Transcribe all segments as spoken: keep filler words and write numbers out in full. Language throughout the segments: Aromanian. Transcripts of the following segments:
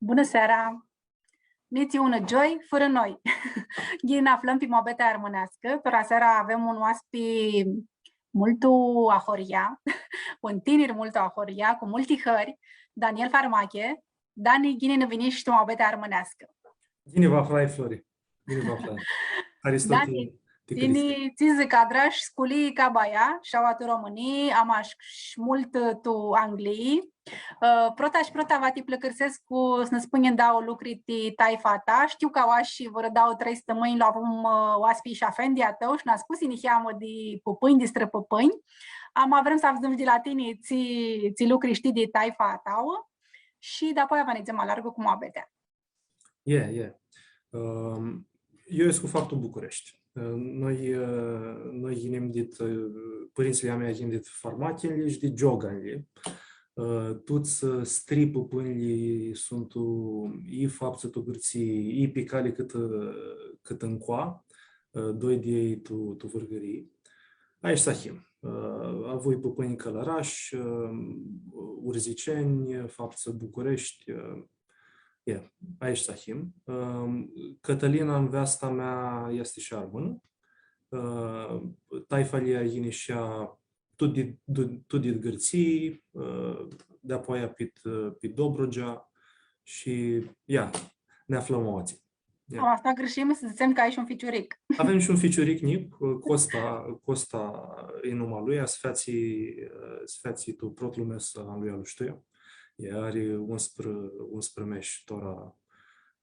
Bunã seara! Nitsi unã gioi fãrã noi. Ghini nã aflãm pi muabetea armãneascã. Tora seara avem un oaspi multu ahoryea, un tinir multu ahoryea, cu multi hãri, Daniel Farmache. Dani, ghini nã vinish tu muabetea armãneascã. Ghini vã aflai, Flori. Ghini vã aflai. Haristo. Dani, ti, ti tini, criscã. Tsi dzãc, adrash sculii ca baia, sh-aua tu Romãnii, ama sh-, sh-multu tu Anglii. Ã, prota shi prota va ti pãlãcãrsescu s-nã spunj ndauã lucri ti taifa ta. Shtiu cã aoa shi vãrã dauã, trei stãmãnj lu avum, ã, oaspi shi afendi a tãu shi nã spusi niheamã di pãpãnj, di strãpãpãnj. Ama vrem s-avdzãm di la tini tsi, tsi lucri shtii di taifa a ta. Shi dapoaia va nidzem ma largu cu muabetea. E, e. Ãm, eu escu faptu Bucureshti. Ã, noi, ã, noi yinim dit, ã, pãrintsãlj a mei yin dit Farmachenjli shi dit Gioganjli. Ã, tuts, ã, strãpãpãnjlji suntu, ã, i faptsã tu Gãrtsii, i pi cali cãtã, ã, cãtã ncoa, ã, doi di elj tu, tu Vãrgãrii. Aeshti s-ahim. Ã, avui pãpãnj cãlãrash, ã, urziceni, faptsã Bucureshti, ã, E, aeshti s-ahim. Ãm, Cãtãlina, nveasta mea, easti shi armãnã. Ã, taifa a ljei yini shi ea tut di, di, tut di Gãrtsii, ã, dapoaia pit, pit Dobrogea shi, ia, nã aflãm aoatsi. Ia. Ama s-nu agãrshim s-dzãtsem cã ai shi un ficiuric. Avem shi un ficiuric njic, Costa, Costa e numa lui, ea s-featsi, ã, s-featsi tu protlu mes al lui Alushtuia. Ea ari unsprã-, unsprã mesh tora,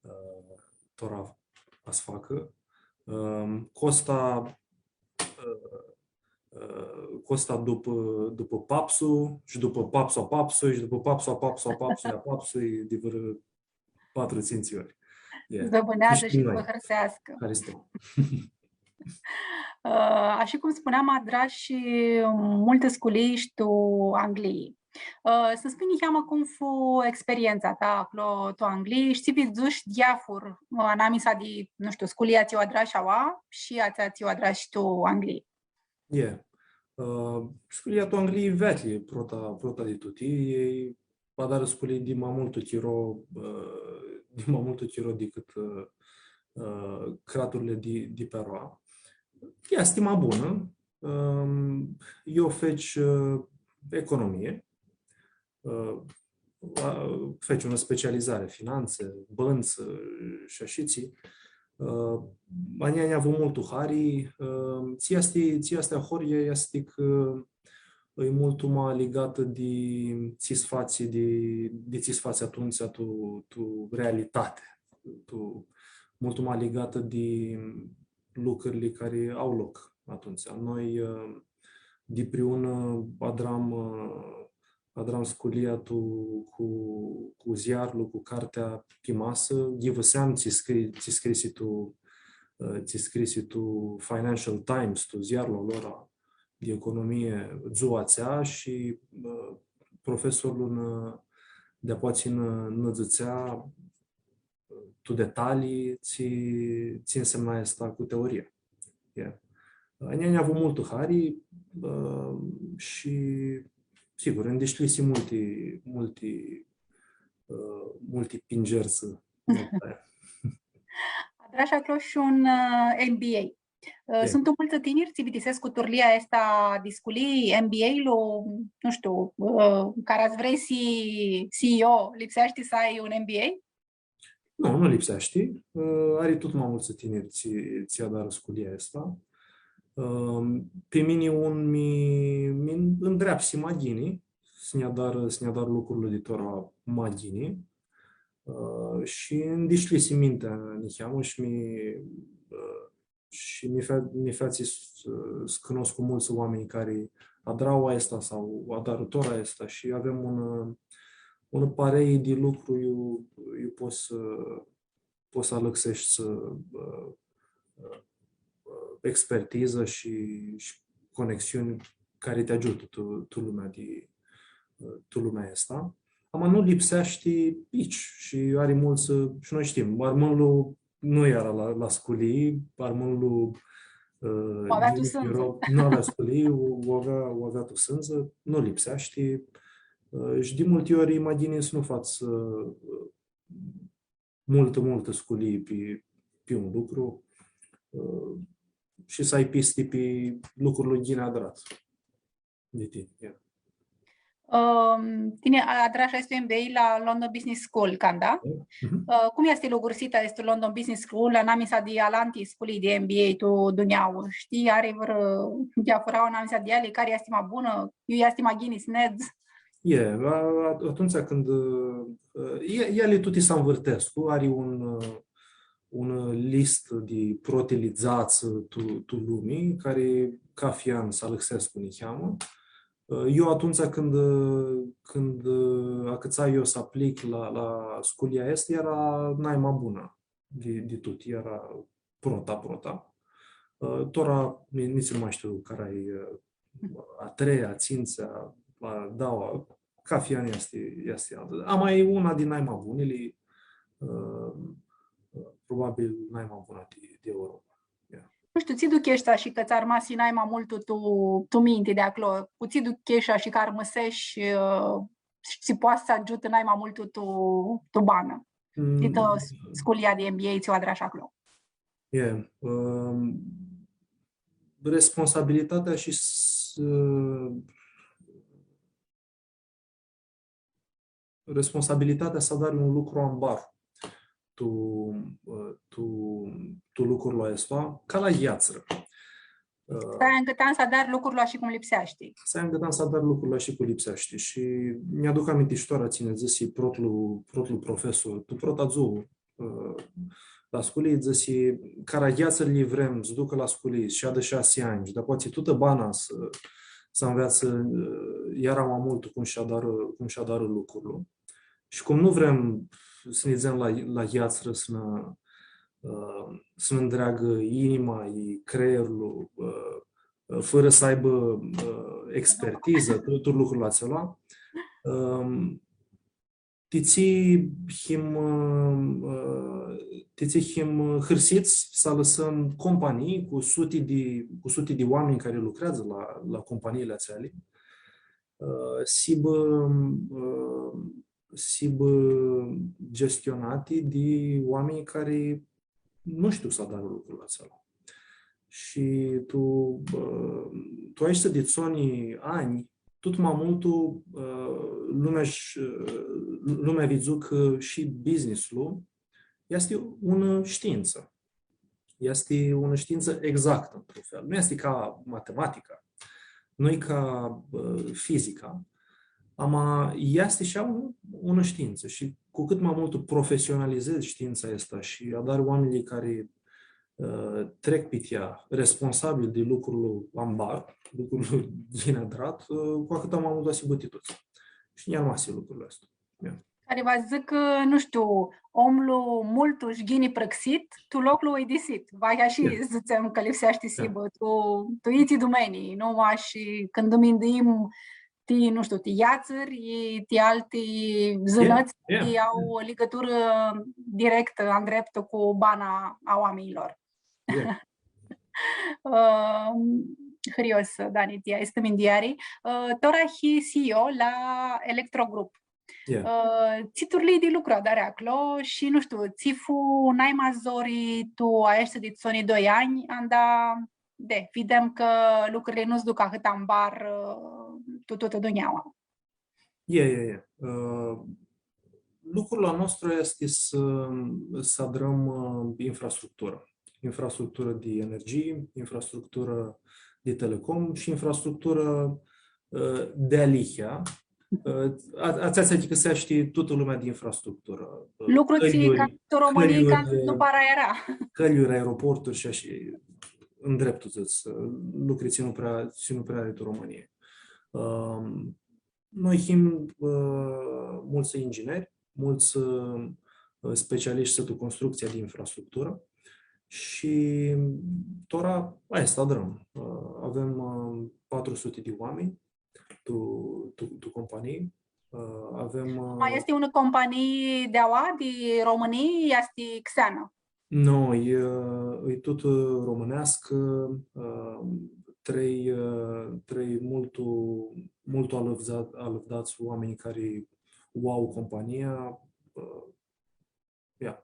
ã, tora va s-facã. Ãm, Costa, ã, ã, Costa dupã, dupã papsu shi dupã papsu a papsui shi dupã papsu a papsu a papsui a papsui, di vãrã patru, tsintsi ori. E. S-bãneadzã shi s-vã hãrseascã. Haristo. Ã, ashi cum spuneam, adrash shi multi sculii shi tu Anglii. Ã, s-nã spunj niheamã cum fu experientsa ta aclo tu Anglii shi tsi vidzush diafur, ã, anamisa di, nu shtiu, sculia tsi u adrash aoa shi atsea tsi u adrash tu Anglii. E. Ã, sculia tu Anglii veatlji, prota, prota di tuti, elj adarã sculii di ma multu chiro, ã, di ma multu chiro dicãt, ã, ã, craturli di, di pi aroa. Easti ma bunã. Ãm, eu feci, ã, economie. Ã, a, feci unã specializari, finantsi, bãntsã, ã, shi ashitsi. Ã, a njia nj-avu multu hari, ã, tsi easti, tsi easti ahoryea, easti cã e multu ma ligatã di tsi s-fatsi, di, di tsi s-fatsi atumtsea tu, tu realitati, tu, multu ma ligatã di lucrili cari au loc atumtsea. Noi, ã, dipriunã adram, ã, adram sculia tu, cu, cu ziarlu, cu cartea pi masã, ghivãseam tsi scri-, tsi scrisi tu, ã, tsi scrisi tu Financial Times, tu ziarlu a lor di economie, dzua atsea shi, ã, profesorlu nã, di-apoea nã, nã dzãtsea, tu detalii, tsi, tsi nsemna aestã cu teoria. E. A njia nj-avu multu hari, ã, shi, sigur, nj-dishlisi multi, multi, ã, multi pingertsã. Adrash aclo shi un, ã, M B A. Ã, e. Suntu multsã tiniri tsi bitisescu turlia aestã di sculii, M B A-lu, nu shtiu, ã, cara s-vrei s-hii C E O, lipseashti s-ai un M B A? Nu, nu lipseashti. Ã, ari tut ma multsã tiniri tsi, tsi adarã sculia aestã. Ã, pi mini un mi, mi ndreapsi ma ghini, s-nj-adar, s-nj-adar lucrurli di tora ma ghini. Ã, shi nj-dishlisi mintea niheamã shi mi, ã, shi mi fe-, mi featsi s-, s-cunoscu multsã oaminj cari adrau aestã sau adarã tora aestã shi avem un, ã, un parei di lucru, iu, iu pots s-, pots s-alãxeshti, ã, ã, ã, expertizã shi, shi conexiuni cari ti agiutã tu, tu lumea di, ã, tu lumea aestã. Ama nu lipseashti ici shi ari multsã, shi noi shtim, armãnlu nu eara la, la sculii, armãnlu, ã, u avea tu sãndzã. Nu avea sculii, u, u avea, u avea tu sãndzã, nu lipseashti. Ã, shi di multi ori ma ghini s-nu fats, ã, multã, multã sculii pi, pi un lucru, ã, shi s-ai pisti pi lucrul ghini adrat di tini. Ia. Ãm, tini a-, adrash aestu M B A la London Business School, canda? Mhm. Ã, cum easti lugursita aestu London Business School, anamisa di alanti sculii di M B A tu dunjauã? Shtii, ari vãrã diafurauã anamisa di eali, cari easti ma bunã, iu easti ma ghini s-nedz? E, a-, a-, atumtsea cãndu, ã, e, eali tuti s-anvãrtescu, ari un, ã, un listã di protili dzatsi tu, tu lumi, cari cafi an s-alãxescu niheamã. Ã, eu atumtsea cãndu, cãndu, ã, acãtsai eu s-aplic la, la sculia aestã, eara naima bunã di, di tuti, eara prota, prota. Ã, tora, ni-, nitsi nu ma shtiu cari-i, ã, a treia, a tsintsea, a daua, cafi an easti, easti altã. Ama e una di naima bunili, ã, probabil naima bunã di, di Europa. Ia. Nu shtiu, tsi ducheshti ashi cã tsã armasi naima multu tu, tu minti di aclo? Cu tsi ducheshti ashi cã armãseshi, ã, shi tsi poati s-agiutã naima multu tu, tu banã? Di tu sculia di M B A tsi u adrash aclo. E, ãm, responsabilitatea shi s-, ã, responsabilitatea s-adari un lucru ambar tu, ã, tu, tu lucrul aestu, ca la gheatsrã. Ã, s-ai angãtan s-adari lucrul ashi cum lipseashti. S-ai angãtan s-adari lucrul ashi cum lipseashti. Shi nj-aduc aminti shi tora tsi nji dzãsi protlu, protlu profesor, tu prota dzuã, ã, la sculii, dzãsi, cara gheatsrãli vrem s-ducã la sculii, s-shadã shasi anj, shi dapoaia tutã bana s-, s-anveatsã, ã, iara ma multu cum s-adarã, cum s-adarã lucrul. Shi cum nu vrem s-nidzem la, la gheatsrã s-nã, ã, s-nã ndreagã inima, i creierlu, ã, ã, fãrã s-aibã, ã, expertizã, tu, tu lucrul atsel. Ãm, ti tsi him, ã, ti tsi him hãrsits s-alãsãm companii cu suti di, cu suti di oaminj cari lucreadzã la, la companiili atseali, ã, s-hibã, ã, s-hibã gestionati di oaminj cari nu shtiu s-adarã lucrul atsel. Shi tu, ã, tu aeshti di soni anj, tut ma multu, ã, lumea sh-, ã, lumea vidzu cã shi business-ul easti unã shtiintsã. Easti unã shtiintsã exactã, într-un fel. Nu easti ca matematica, nu e ca, ã, fizica, ama easti shi ea un, unã shtiintsã. Shi cu cãt ma multu profesionalizezi shtiintsã aestã shi adari oaminjlji cari, ã, trec pi ea, responsabil di lucrul ambar, lucrul ghini adrat, ã, cu atãt ma multu va s-hibã ti tuts. Shi nj-armasi lucrul aestu. Ia. Cari va s-dzãcã, nu shtiu, omlu multu shi ghini prãxit, tu loclu uidisit. Va ashi dzãtsem cã lipseashti s-hibã tu, tu itsi dumenii, nu mash cãndu minduim ti, nu shtiu, ti gheatsrã, i ti alti zãnãts, i au ligãturã directã, andreptã cu bana a oaminjlor. Ã, hãrios, Dani, ti aestã mindueari. Ã, tora hii C E O la Electro Group. Ã, tsi turlii di lucru adari aclo shi, nu shtiu, tsi fu naima zori tu aeshti di soni doi anj, anda, de, videm cã lucrili nu s-duc ahãt ambar, ã, tu tutã dunjaua. E, e, e. Ã, lucrul a nostru easti s-, s-adrãm, ã, infrastructurã. Infrastructurã di energie, infrastructurã di telecom shi infrastructurã, ã, dealihea. Ã, a-, atsea tsi achicãseashti tutã lumea di infrastructurã. Ã, lucru tsi cãljuri, ca tu Romãnii, cãljuri, ca nu para eara. Cãljuri, aeroporturi shi ashi, ndreptu dzãts, ã, lucri tsi nu prea, tsi nu prea ari tu Romãnii. Ãm, Noi him, ã, multsã ingineri, multsã, ã, specialishti tu constructsia di infrastructurã shi tora aestã adrãm. Ã, avem, ã, patru suti di oaminj tu, tu, tu companii. Ã, avem, ã, Ma easti unã companii di aua, di Romãnii, easti xeanã? Nu, e, e tutã romãneascã, ã, trei, ã, trei multu, multu alãvdza-, alãvdats oaminj cari u au compania, ã, Ia.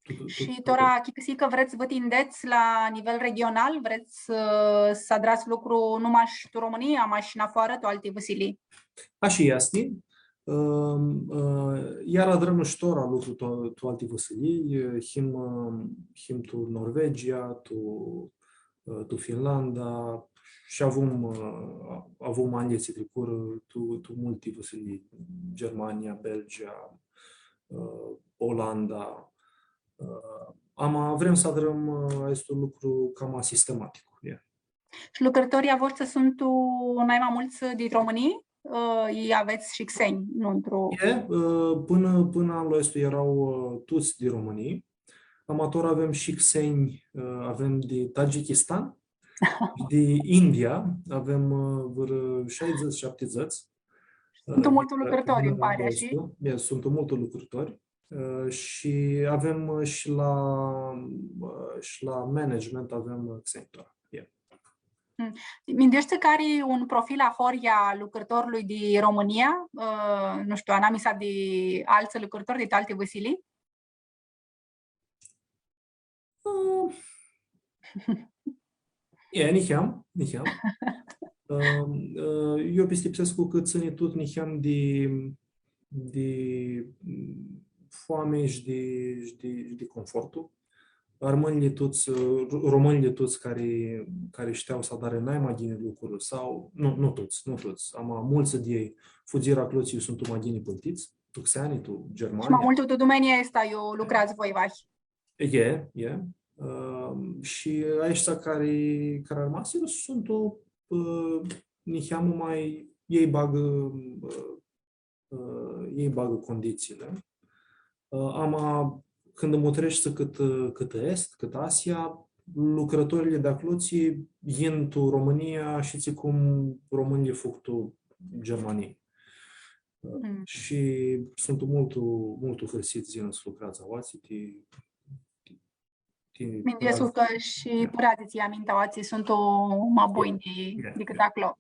Tu, tu, tu, shi tu, tora, tu. Achicãsii cã vrets s-vã tindets la nivel regional, vrets, ã, s-adrats lucru nu mash tu Romãnii, ama shi nafoarã, tu alti vãsilii? Ashi easti. Ãm, ã, iar adrãm shi tora lucru tu, tu alti vãsilii, him, ãm, him tu Norvegia, tu, ã, tu Finlanda, shi avum, ã, avum anjlji tsi tricurã tu, tu multi vãsilii, Germania, Belgia, ã, Olanda. Ã, ama vrem s-adrãm, ã, aestu lucru cama sistematic, ia. Shi lucrãtorlji a voshtri suntu naima multsã di Romãnii? Ã, i avets shi xenj, nu ntru- E, ã, pãnã, pãnã anlu aestu eara, ã, tuts di Romãnii. Ama tora avem shi xenj, ã, avem di Tajikistan, di India, avem, ã, vãrã shaidzãts, shaptidzãts. Suntu, ã, multu lucrãtori, ãnj pari, ashi? E, suntu multu lucrãtori. Ã, shi avem, ã, shi la, ã, shi la management avem, ã, xenj tora. E. Mm. Mindueshti cã ari un profil ahoryea a lucrãtorlui di Romãnia, ã, nu shtiu, anamisa di altsã lucrãtori di alti vãsilii? Ã, e, niheam, niheam. Ã, ã, eu pistipsescu cã tsãni tut niheam di, di, mm, foami shi di, shi di, shi di confortul. Armãnjlji tuts, ã, ro-, romãnjlji tuts cari, cari shtea s-adarã naima ghini lucrul sau, nu, nu tuts, nu tuts, ama multsã di elj fudzirã aclo tsi suntu ma ghini plãtits, tu xeani, tu Germania. Shi ma multu tu domenia aestã iu lucrats voi, vahi. E, e. Ãm, shi aeshti cari, cari armasirã suntu, ã, niheamã ma, elj bagã, ã, ã, elj bagã conditsiili. Ã, ama, cãndu mutreshti cãtã, cãtã Est, cãtã Asia, lucrãtorlji di aclo tsi yin tu Romãnia, shi tsi cum romãnjlji fug tu Germanii. Mm. Shi suntu multu, multu hãrsits s-yinã s-lucreadzã aoatsi, ti, ti, ti Minduescu pãradz. Cã shi pãradzlji aminti aoatsi suntu ma bunj di, dicãt aclo.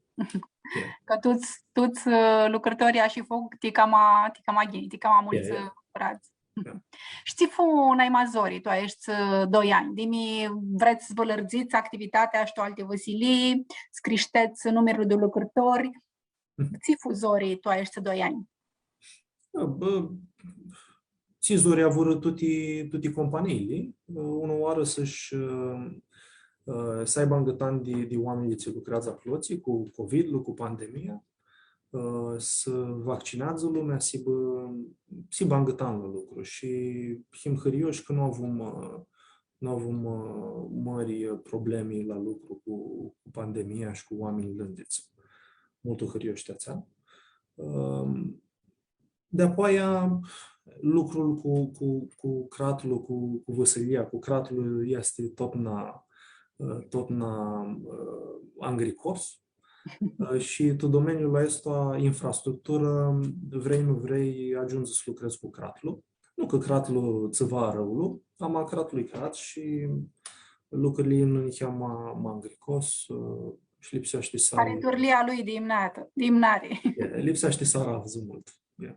Cã tuts, tuts, ã, lucrãtorlji ashi fug, ti cama, ti cama ghini, ti cama multsã, ã, pãradz. Shi tsi fu naima zori tu aeshti, ã, doi anj? Dimi, vrets s-vã lãrdzits activitatea shi tu alti vãsilii, s-crishtets numirlu di lucrãtori, tsi fu zori tu aeshti doi anj? Bã, tsi zori avurã tuti, tuti companiili, unã oarã s-, ã, ã, s-aibã angãtan di, di oaminjlji tsi lucreadzã aclotsi, cu covid-lu, cu pandemia, ã, s-vaccineadzã lumea, s-hibã, s-hibã angãtan la lucru. Shi him hãrioshi cã nu avum, ã, nu avum, ã, mãri, ã, problemi la lucru cu, cu pandemia shi cu oaminj lãndzits. Multu hãrioshi ti atsea. Ãm, di-apoaia, lucrul cu, cu, cu cratlu, cu, cu vãsilia, cu cratlu easti totna, ã, totna, ã, angricos. Ã, shi tu domeniul aestu, infrastructurã, vrei, nu vrei, agiundzi s-lucredz cu cratlu. Nu cã cratlu tsã va arãulu, ama cratlu-i crat shi lucrili yin niheamã ma, ma angricos, ã, shi lipseashti s-ai... Ari turlia lui di imnatã, di imnari. E, lipseashti s-aravdzi multu. E.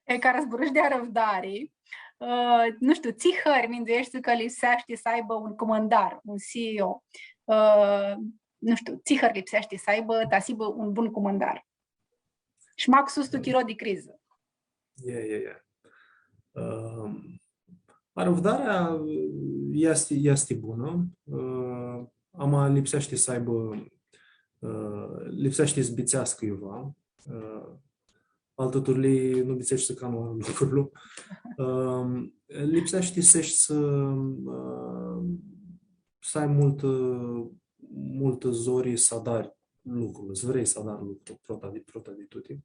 E, cara zburãsh di arãvdari, ã, nu shtiu, tsi hãri mindueshti cã lipseashti s-aibã un cumãndar, un C E O? Ã, nu shtiu, tsi hãri lipseashti s-aibã, ta s-hibã un bun cumãndar? Shi maxus tu chiro di crizã. E, e, e. Ãm, arãvdarea easti, easti bunã, ã, ama lipseashti s-aibã, ã, lipseashti s-bitseascã iuva, ã, altã turlii nu bitseashti cã nu ari lucrul. Ãm, lipseashti s-eshti, ã, s-ai multã, multã zori s-adari lucrul, s-vrei s-adari lucrul, prota di, prota di tuti.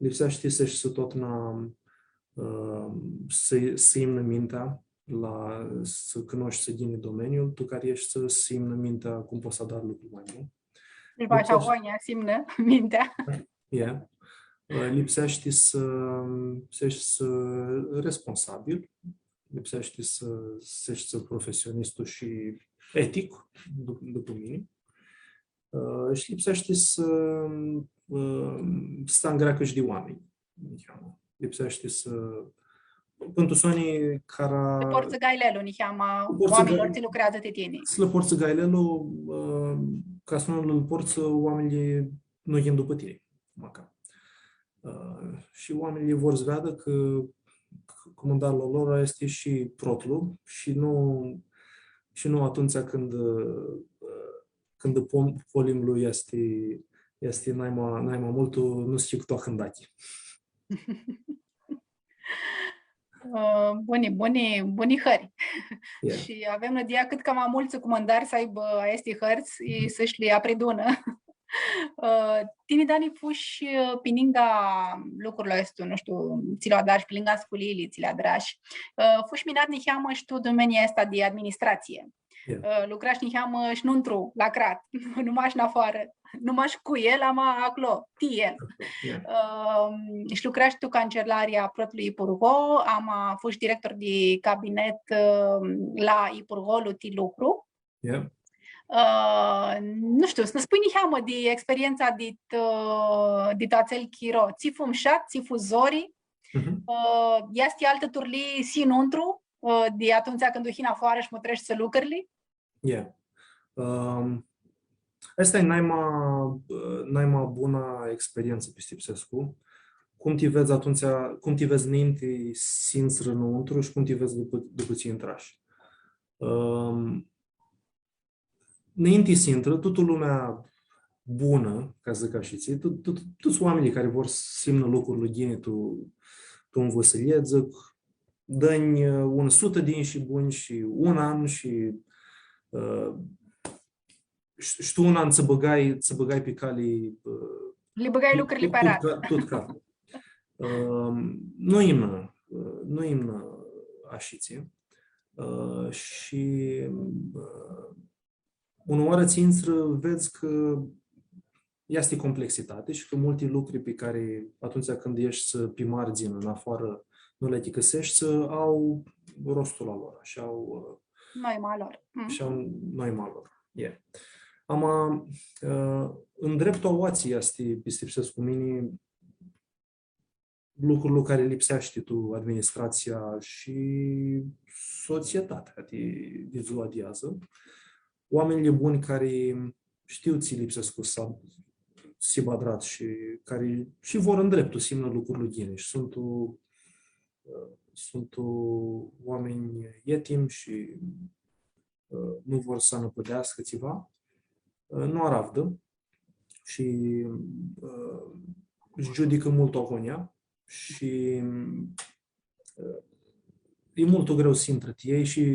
Lipseashti s-eshti totna, ã, s-, s-imnã mintea, la, s-cunoshti ghini domeniul tu cari eshti, s-imnã mintea cum pots s-adari lucrul ma bun. Deci, lipseashti agonja, s-imnã mintea. E. Ã, lipseashti s-, s-eshti responsabil, lipseashti s-, s-eshti profesionistul shi etic, du-, dupã mini. Ã, shi lipseashti s-, ã, s-ti angreacã shi di oaminj. Lipseashti s-, Pãn tu soni cara... Lã portsã gailelu niheamã oaminjlor tsi lucreadzã ti tini. S-lã portsã gailelu, ã, ca s-nu lã portsã oaminjlji nu yin dupã tini, maca. Ã, shi oaminjlji vor s-veadã cã, cã cumãndarlu a lor easti shi protlu shi nu, shi nu atumtsea cãndu, ã, cãndu pom-, polimlu easti, easti naima, naima multu, nu shtiu, cu tu ahãndachi. Ã, buni, buni, buni hãri. Shi avem nãdia cãt cama multsã cumãndari s-aibã aesti hãri, i s-shi li apridunã. Ã, tini, Dani, fushi, ã, pi ningã lucrul aestu, nu shtiu, tsi lu adrash, pi ningã sculiili tsi li adrash. Ã, fushi minat niheamã shi tu domenia aestã di administratsii. Ã, lucrash niheamã shi nuntru, la crat, nu mash nafoarã, nu mash cu el, ama aclo, ti el. Ã, shi lucrash tu cancelaria a protlui ipurgo, ama fushi director di cabinet, ã, la ipurgolu ti lucru. Ã, nu shtiu, s-nã spunj niheamã di experientsa dit, ã, dit atsel chiro. Tsi fu mushat, tsi fu zori, ã, easti altã turlii s-hii nuntru, ã, di atumtsea cãndu hii nafoarã shi mutreshti lucrurli? Ã, aestã e naima, ã, naima buna experientsã, pistipsescu. Cum ti vedz atumtsea, cum ti vedz ninti s-intrã nuntru shi cum ti vedz dupã, dupã tsi intrash. Ã, ninti s-intrã, tutã lumea bunã, ca s-dzãc ashitsi, tu-, tu-, tuts oaminjlji cari vor s-imnã lucrurli ghini tu, tu un vãsilje, dzãc, dã-nj, ã, unã sutã di inshi bunj shi un an shi, ã, sh-, shi tu un an tsã bãgai, tsã bãgai pi cali, ã, li bãgai lucrurli pi aradã. Tut ca-, tut ca. Ã, nu imnã, ã, nu imnã ashitsi. Ã, shi, ã, unãoarã tsi intrã, vedz cã easti complexitati shi cã multi lucri pi cari atumtsea cãndu eshti pi mardzinã, nafoarã, nu li achicãseshti, au rostul a lor, shi au, ã, noima a lor. Mm. Shi au noima a lor. E. Ama, ã, ndreptu aoatsi easti, pistipsescu mini, lucrul cari lipseashti tu administratsia shi sotsietatea di, di dzua di adzã. Oaminjlji buni cari shtiu tsi lipsescu s-, s-hibã adrats shi cari shi vor ndreptu s-imnã lucrurli ghini shi suntu, ã, suntu oaminj etim shi, ã, nu vor s-nãpãdeascã tsiva, ã, nu aravdã shi, ã, sh-giudicã multu agonja shi, ã, e multu greu s-intrã ti elj shi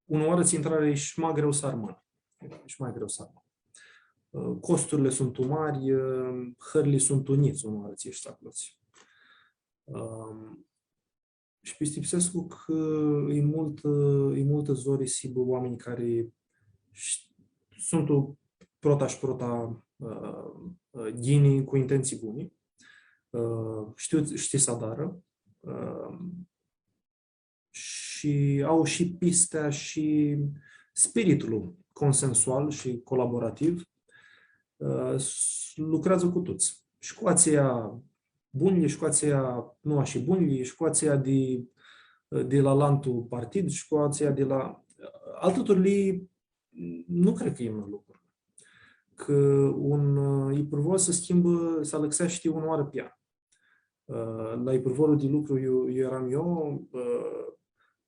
unãoarã tsi intrarã e shi ma greu s-armãnã. E shi ma greu s-armãnã. Ã, costurli suntu mari, ã, hãrli suntu njits unãoarã tsi eshti aclo. Ã, Shi pistipsescu cã e multã, e multã zori s-hibã oaminj cari sh-, suntu prota shi prota, ã, ã, ghini, cu intentsii buni, ã, shtiu, shtiu s-adarã, ã, shi au shi pistea shi spiritlu consensual shi colaborativ, ã, s-, lucreadzã cu tuts. Shi cu atselj bunjlji, shi cu atselj nu ashi bunjlji, shi cu atselj di, di la alantu partid, shi cu atselj di la altã turlii, nu cred cã e un lucru. Cã un, ã, ipurvo s-schimbã, s-alãxeashti unã oarã pi an. Ã, la ipurvorlu di lucru iu, iu eram eu, ã,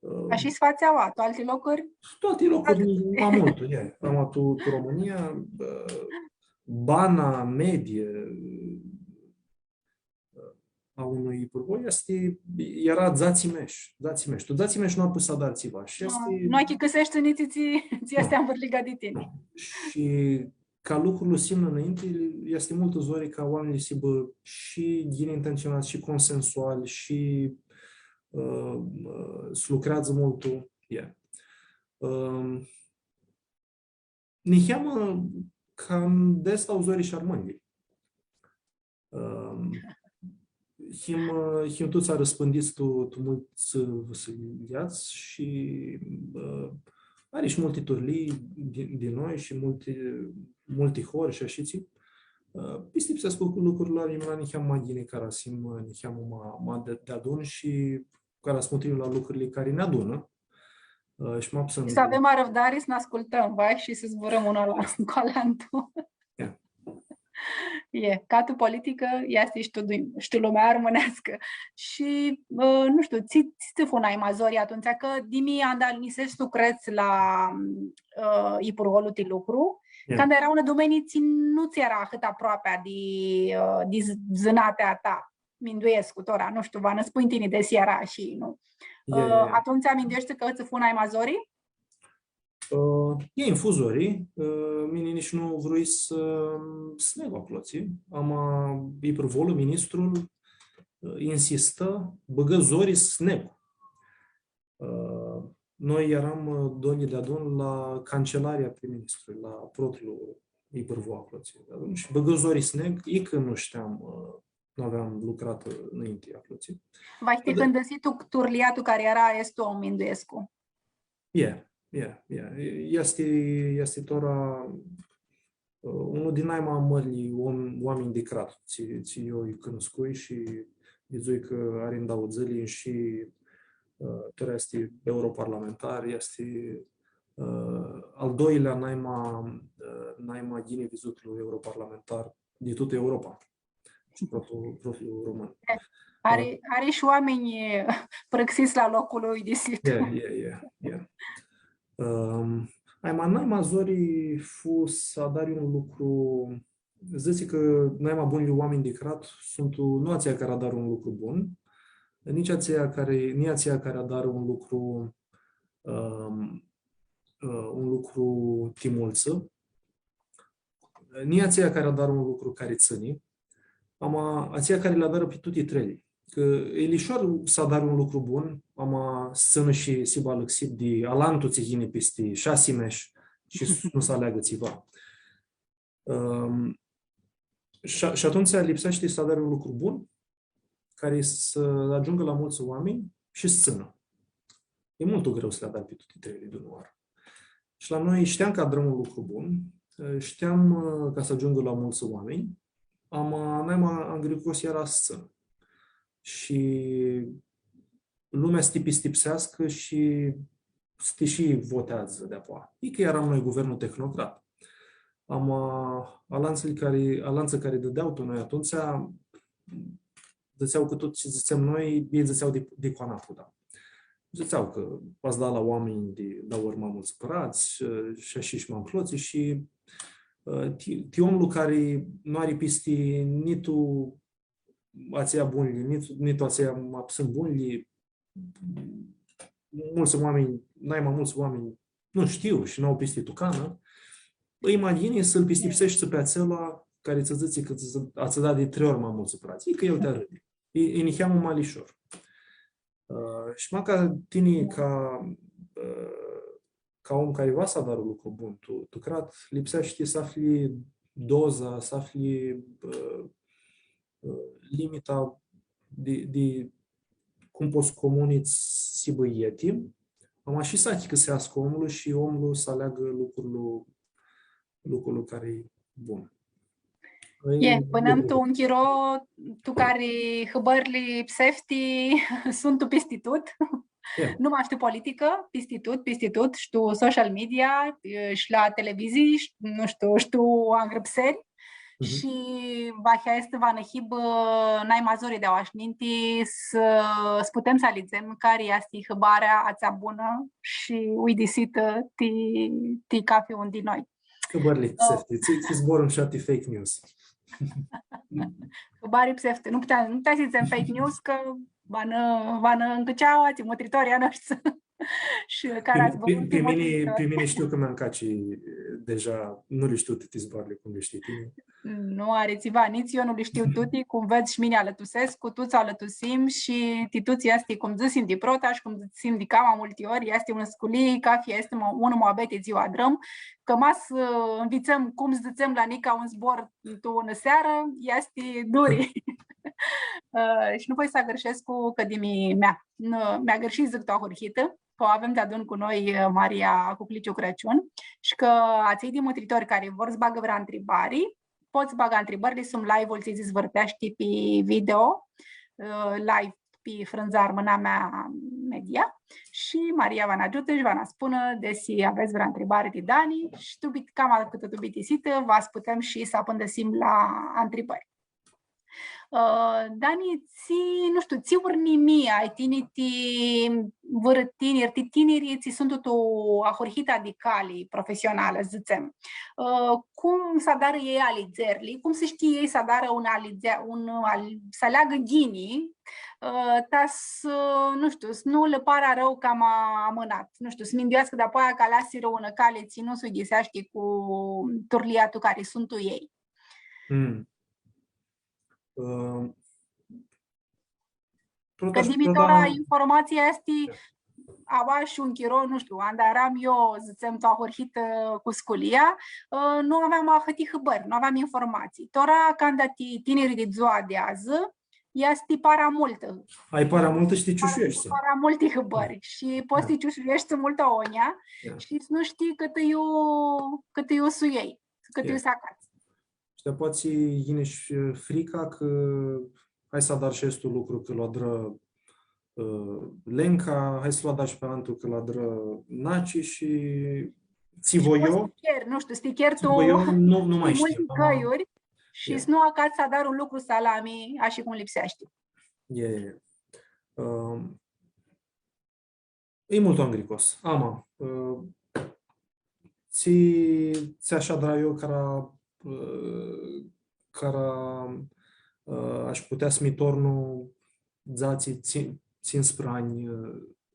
ã, ashi s-fatsi aua, tu alti locuri? Tu alti locuri, ma multu, e. Ama tu, tu Romãnia, ã, bana medie, ã, a unui ipurvo easti, eara dzatsi mesh, dzatsi mesh. Tu dzatsi mesh nu aputs s-adari tsiva. Shi easti... Nu achicãseshti nitsi tsi, tsi easti anvãrliga di tini. Shi ca lucrul s-imnã nãinti, easti multã zori ca oaminjlji s-hibã shi ghini intentsionats, shi consensuali, shi, ã, ã, s-lucreadzã multu. E. Ã, niheamã cam des au zori shi armãnjlji. Ã, him, ã, him tuts arãspãndits tu, tu multsã, ã, vãsilidzats shi, ã, ari shi multi turlii di, di noi shi multi, multi hori shi ashitsi. Ã, pistipsescu cã lucrurli avem la niheamã ma ghini, cara s-him, ã, niheamã ma, ma di, deadun shi cara s-mutrim la lucrurli cari nã adunã. Ã, shi ma putsãn. S-avem arãvdari s-nã ascultãm, vai, shi s-zburãm un cu alantu. Ia. E, ca tu politicã, easti shi tu, shi tu lumea armãneascã. Shi, ã, nu shtiu, tsi, tsi tsã fu nai ma zori atumtsea, cã di mi anda nisescu crets la, ã, ipurgolu ti lucru, ia, canda eara unã dumenii tsi nu tsã eara ahãt aproapea di, ã, di z-, zãnatea ta, minduescu, tora, nu shtiu, va nã spunj tini desi eara shi, nu? Ia, ia, ia. Ã, atumtsea mindueshti cã tsã fu nai ma zori? Ã, e, nj-fu zori, ã, mini nitsi nu vrui s-, s-negu aclotsi. Ama ipurgolu, ministrul, ã, insistã, bãgã zori s-negu. Ã, noi earam, ã, doilji deadun la cancelarea prim-ministrului, la protlu ipurgu aclotsi. Shi bãgã zori s-negu, icã nu shteam, ã, nu aveam lucratã, ã, nãinti aclotsi. Va ti hãndãsi tu turlia tu cari eara aestu om, minduescu. E, e, e. Easti, easti tora, ã, unlu di nai ma mãrlji om-, oaminj di crat, tsi, tsi io lji cunuscui shi vidzui cã ari ndauã dzãli shi, ã, tora easti europarlamentar, easti, ã, al doilea nai ma, ã, nai ma ghini vidzutlu europarlamentar di tutã Europa. Shi protlu, protlu român. E, ari, ã, ari shi oaminj prãxits la loclu lui, disigur. E, e, e, e. Ãm, ai, ma nai ma zori fu s-adari un lucru, dzãtsi cã nai ma bunjlji oaminj di crat suntu, ã, nu atselj cari adarã un lucru bun, nitsi atselj cari, nitsi atselj cari adarã un lucru, ãm, ã, un lucru ti multsã, nitsi atselj cari adarã un lucru cari tsãni, ama atselj cari li adarã pi tuti treili. Cã e lishor s-adari un lucru bun, ama s-tsãnã shi s-hibã alãxit di alantu tsi yini pisti shasi mesh shi s-, nu s-aleagã tsiva. Ãm, shi, shi atumtsea lipseashti s-adari un lucru bun, cari s-agiungã la multsã oaminj shi s-tsãnã. E multu greu s-li adari pi tuti treili di unã oarã. Shi la noi shteam cã adrãm un lucru bun, shteam, ã, ca s-agiungã la multsã oaminj, ama nai ma angricos eara s-tsãnã. Shi lumea s-ti pistipseascã shi s-ti shi voteadzã di-apoea. Icã earam noi guvernul tehnocrat. Ama alantsã cari, alantsã cari dãdea tu noi atumtsea, dzãtsea cã tut tsi dzãtsem noi, elj dzãtsea di, di cu anafuda. Dzãtsea cã va s-da la oaminj di dauã ori ma multsã pãradz, shi, shi ashi shi ma nclotsi shi, ã, ti, ti omlu cari nu ari pisti ni tu atsea bunjlji, ni tu, ni tu atsea ma putsãn bunjlji, multsã oaminj, nai ma multsã oaminj nu shtiu shi n-au pisti tu canã, e ma ghini s-lu pistipseshti pi atsel cari tsã dzãtsi cã tsã, a tsã da di trei ori ma multsã pãradz. E cã el ti arãdi. E, e niheamã ma lishor. Ã, shi macã tini ca, ã, ca om cari va s-adarã un lucru bun tu, tu crat, lipseashti s-afli doza, s-afli, ã, ã, limita di, di cum pots s-comuni s-hibã eti, ama shi s-achicãseascã omlu shi omlu s-aleagã lucrul, lucrul cari e bun. E, bãnãm tu un chiro tu cari hãbãrli psefti suntu pisti tut. E. Nu mash tu politicã, pisti tut, pisti tut, shi tu social media, e, shi la televizii, shi, nu shtiu, shi tu angrãpseri. Mhm. Shi vahi aestã va nã hibã nai ma zori di aoa shi ninti s-, s-putem s-alidzem cari easti hãbarea atsea bunã shi uidisitã ti, ti cafi un di noi. Hãbãrli psefti, tsi, tsi zbor mushat ti fake news. Hãbari psefti. Nu puteam, nu puteam s-dzãtsem fake news, cã va nã, va nã ncãceau atselj mutritorlji a noshtri. Shi cara zburãm pi, pi mini, pi mini shtiu cã mi ncaci, e, deja, nu li shtiu tuti zboarãli cum li shtii tini. Nu ari tsiva, nitsi eu nu li shtiu tuti, cum vedz shi mini alãtusescu, tuts alãtusim shi ti tuts easti, cum dzãsim di prota shi cum dzãsim di cama multi ori, easti unã sculii, cafi easti mo-, unã muabeti dzua adrãm, cã ma s-, ã, nvitsãm cum s-dzãtsem la nica un zbor tu unã searã, easti duri. Ã, shi nu voi s-agãrshescu cã di mi-, mea. Nu, mi-agãrshii s-dzãc tu ahurhitã, cã u avem deadun cu noi, ã, Maria Cucliciu Crãciun, shi cã atselj di mutritori cari vor s-bagã vãrã ntribari, pots baga ntribãrli sum live-ul tsi s-vãrteashti pi video, ã, live pi frãndza Armãnamea Media shi Maria va nã agiutã shi va nã spunã desi avets vãrã ntribari ti Dani shi tu bit-, cama cãtã tu bitisitã, va s-putem shi s-apãndãsim la ntribãri. Ã, Dani, tsi, nu shtiu, tsi urnimii ai tini ti vãrã tiniri, ti tinirlji tsi suntu tu ahurhita di cali profesionalã, dzãtsem. Ã, cum s-adarã elj alidzerli, cum s-shtii elj s-adarã un alidze-, un al-, s-aleagã ghini, ã, ta s-, nu shtiu, s-nu lã parã arãu cama amãnat, nu shtiu, s-mindueascã dapoaia cã aleasirã unã cali tsi nu s-uidiseashti cu turlia tu cari suntu elj. Mm. Ã, prota, cã shi dimi prota tora informatsia easti, da, aoa shi un chiro, nu shtiu, anda earam eu, dzãtsem, tu ahurhitã cu sculia, ã, nu aveam ahãti hãbãri, nu aveam informatsii. Tora, canda ti tinirlji di dzua di adzã, easti para multã. Ai para multã shi ti ciushueshti. Para multi hãbãri. Da. Shi pots ti ciushueshti multu agonja, da, shi nu shtii cãtã iu, cãtã iu s-u ljei, cãtã iu s-acats. Shi dapoaia tsi yini shi frica cã hai s-adar shi aestu lucru cã lu adrã, ã, Lenca, hai s-lu adar shi pi altu cã lu adrã Naci shi tsi voi eu, pots s-ti cheri, nu shtiu, s-ti cheri tu, voi eu, nu, nu mai shtiu, multi cãljuri shi s-nu acats s-adari un lucru salami, ashi cum lipseashti. E, e. Ãm, E multu angricos. Ama, ã, tsi, tsi ashi adrai eu cara, ã, cara, ã, ash putea s-mi tornu dzatsi, tsi-, tsisprã anj, ã,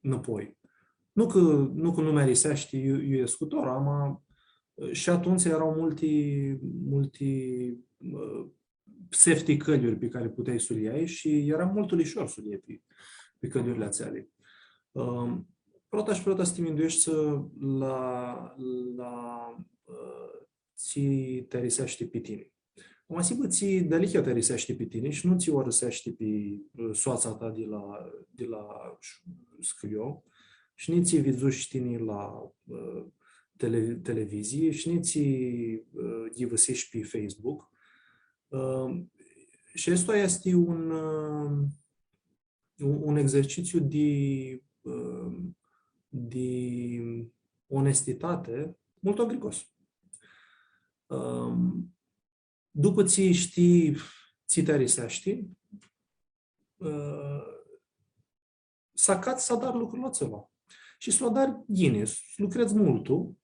nãpoi. Nu cã, nu cã nu mi ariseashti iu, iu escu tora, ama, ã, shi atumtsea eara multi, multi, ã, psefti cãljuri pi cari puteai s-u ljai shi eara multu lishor s-u ljai pi, pi cãljurli atseali. Ãm, prota shi prota s-ti mindueshti la, la, ã, tsi ti ariseashti pi tini. Ama sigur, tsi dealihea ti ariseashti pi tini shi nu tsi u ariseashti pi, ã, soatsa ta di la, di la sh-, sculio, shi nitsi tsi vidzushi tini la, ã, tele-, televizii, shi nitsi tsi, ã, ghivãsishi pi Facebook. Ãm, shi aestu easti un, ãm, un, un exercitsiu di, ãm, di onestitati multu angricos. Ãm, dupã tsi shtii tsi ti ariseashti, ã, s-acats s-adari lucrul atsel. Shi s-lu adari ghini, s-lucredz multu,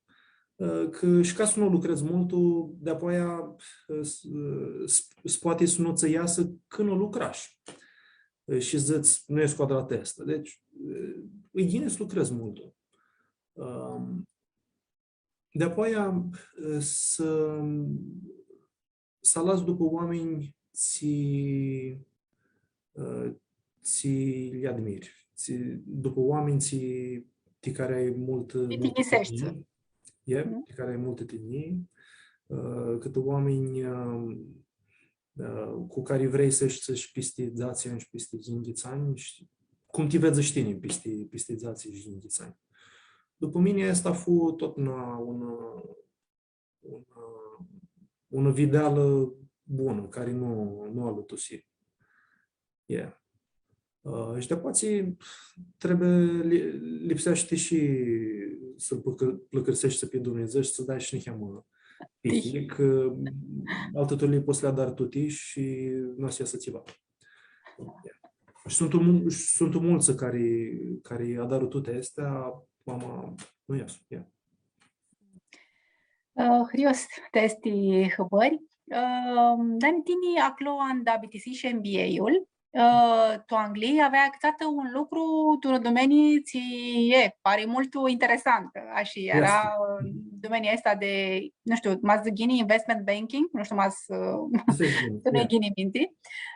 ã, cã shi ca s-nu lucredz multu, dapoaia, ã, s-, ã, s-, s-poati s-nu tsã easã cãndu nu lucrash. Ã, shi dzãts, nu escu adratã aestã. Deci, ã, e ghini s-lucredz multu. Ãm, Dapoaia, ã, s-, s-aladz dupã oaminj tsi, ã, tsi lj-admiri, tsi, dupã oaminj tsi, ti cari ai multã, ti multã tinjii. E, mhm. Ti cari ai multã tinjii, ã, cãtã oaminj, ã, ã, cu cari vrei s-eshti shi pisti dzatsi anj shi pisti yinghits anj, shi cum ti vedz shi tini pisti, pisti dzatsi shi yinghits anj. Dupã mini, aestã fu totna unã, unã, unã videalã bunã, cari nu, nu alãtusi. E. Ã, shi dapoaia tsi trebuie, li-, lipseashti shi s-lu plãcã-, plãcãrseshti pi Dumnidzã shi s-dai shi niheamã tihi, cã altã turlii pots s-li adari tuti shi nu va s-easã tsiva. Shi suntu mu-, shi suntu multsã cari, cari adarã tuti aesti, ama nu easu, ia. Ã, haristo ti aesti hãbãri. Ã, Dani, tini aclo anda bitisishi M B A-ul, ã, tu Anglii aveai acãtsatã un lucru, tu un domenii tsi e, pari multu interesant, ashi, eara, ã, domenia aestã di, nu shtiu, ma dzãc ghini, investment banking, nu shtiu, ma s-, ã, s-nu-nj yini minti.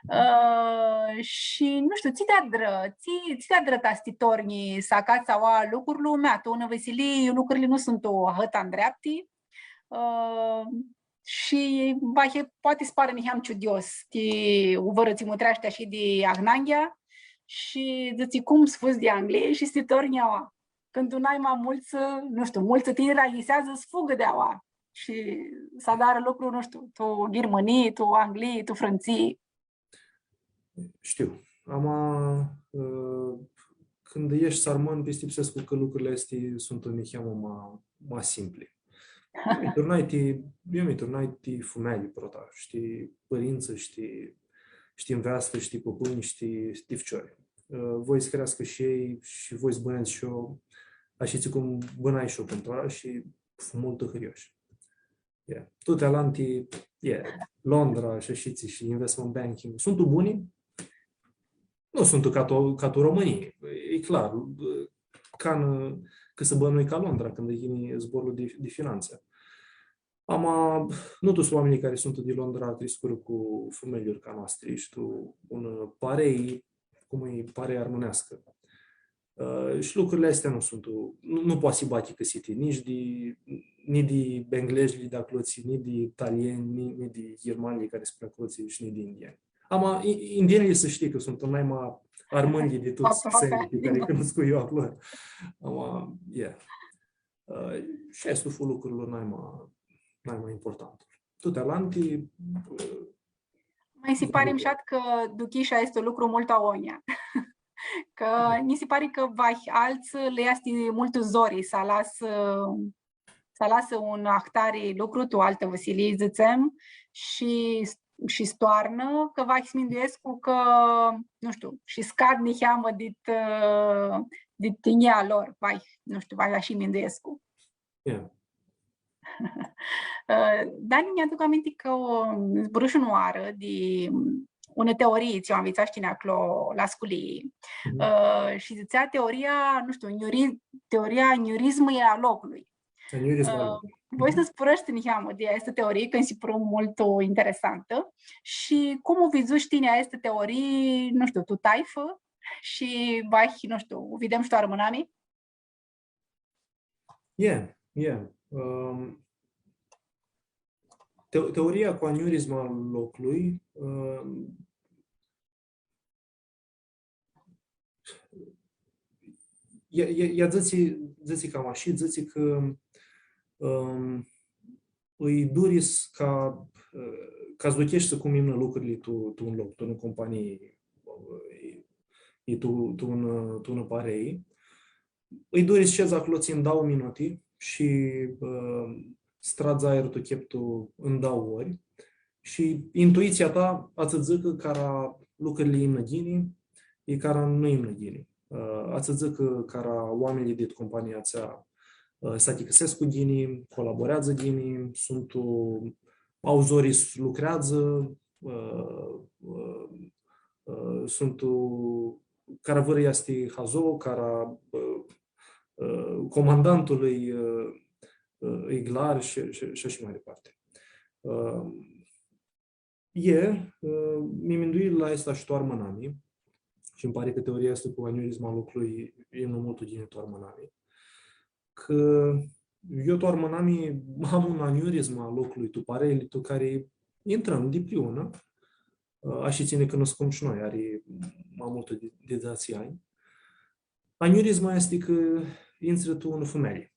Ã, shi, nu shtiu, tsi ti adrã, tsi, tsi ti adrã ta s-ti tornji s-acats aua lucrul, mea, tu unã vãsilii, lucrurli nu suntu ahãt ndreapti. Ã, shi, vahi, poati s-parã niheam ciudios, ti u vãrã tsi mutreashti ashi di ahnanghea shi dzãtsi, cum s-fudz di Anglii shi s-ti tornji aua. Cãndu tu nai ma multsã, nu shtiu, multsã tiniri ayiseadzã s-fugã di aua. shi s-adarã lucru, nu shtiu, tu Ghirmãnii, tu Anglii, tu Frãntsii. Shtiu. Ama, ã, cãndu eshti armãn, pistipsescu cã lucrurli aesti suntu niheamã ma, ma simpli. Eu mi turnai ti, eu mi turnai ti fumealji prota, shi ti pãrintsã, shi ti, shi ti nveastã, shi ti pãpãnj, shi ti, shi ti ficiori. Ã, voi s-creascã shi elj shi voi s-bãnedz shi eu, ashitsi cum bãnai shi eu pãn tora shi fu multu hãrioshi. Yeah. Tuti alanti, yeah, Londra shi ashitsi shi investment banking, suntu buni? Nu suntu ca tu, ca tu Romãnii, e clar, ca n-, cã s-bãnui ca Londra cãndu yini zborlu di, di finantsi. Ama, nu tuts oaminjlji cari suntu di Londra criscurã cu fumealjuri ca noastri, shi tu unã parei, cum e parei armãneascã. Ã, shi lucrurli aesti nu suntu, nu, nu poati s-hibã achicãsiti, nitsi di, nitsi di englezlji di aclotsi, nitsi di italianj, nitsi, nitsi di ghirmanjlji cari suntu aclotsi shi nitsi di indianj. Ama, i-, indienjlji s-shtii cã suntu naima armãnjlji di tuts xenjlji pi cari cunuscui eu aclo. Ama, yeah. Ã, shi aestu fu lucrul naima, naima important. Tuti alanti, ã, Ma nji si pari mushat cã duchish aestu lucru multu agonja. Cã nji si pari cã vahi altsã lã easti multu zori s-alasã, s-alasã un ahtari lucru, tu altã vãsilii, dzãtsem, shi, shi s-toarnã, cã vahi s-minduescu cã, nu shtiu, shi scad niheamã dit, ã, dit tinjia lor, vahi, nu shtiu, vahi ashi minduescu. Yeah. Ã, Dani, nj-aduc aminti cã, ã, zburãsh unãoarã di unã teorii tsi u anvitsash tini aclo la sculii. Mhm. Ã, shi dzãtsea teoria, nu shtiu, njiuri-, teoria njiurizmãljei a loclui. A njiurizmãljei a loclui. Ã, voi s-nã spunj niheamã di aestã teorii, cã nji si pãru multu interesantã. Shi cum u vidzush tini aestã teorii, nu shtiu, tu taifã shi vahi, nu shtiu, u videm shi tu armãnami? E, e. Ãm, teo-, teoria cu aneurisma a loclui, ãm, e, e, e, dzãtsi, dzãtsi cama ashi, dzãtsi cã, ãm, ãlj duri s-, ca, ã, ca s-ducheshti cum imnã lucrili tu, tu un loc, tu unã companii, ã, i, i tu, tu un, ã, tu unã parei. Ãlj duri s-shedz aclo tsi ndauã minuti shi, ã, s-tradz aer tu cheptu ndauã ori shi intuitsia ta va tsã dzãcã cara lucrili imnã ghini i cara nu imnã ghini. Ã, va tsã dzãcã cara oaminjlji dit compania atsea, ã, s-achicãsescu ghini, colaboreadzã ghini, suntu, au zori s-lucreadzã, ã, ã, ã, suntu, cara vãrã easti hazo, cara, ã, ã, comandantul ãlj, ã, ã, ãlj glar shi, shi, shi ashi mai departe. Ã, E, ã, mi mindui la aestã shi tu armãnami, shi nji pari cã teoria aestã cu aneurisma a loclui e nu multu ghini tu armãnami, cã eu tu armãnami am unã aneurismã a loclui, tu pareili tu cari intrãm dipriunã, ã, ashi tsi nã cunuscum shi noi, ari ma multu di, di dzatsi anj. Aneurisma easti cã intri tu unã fumealji.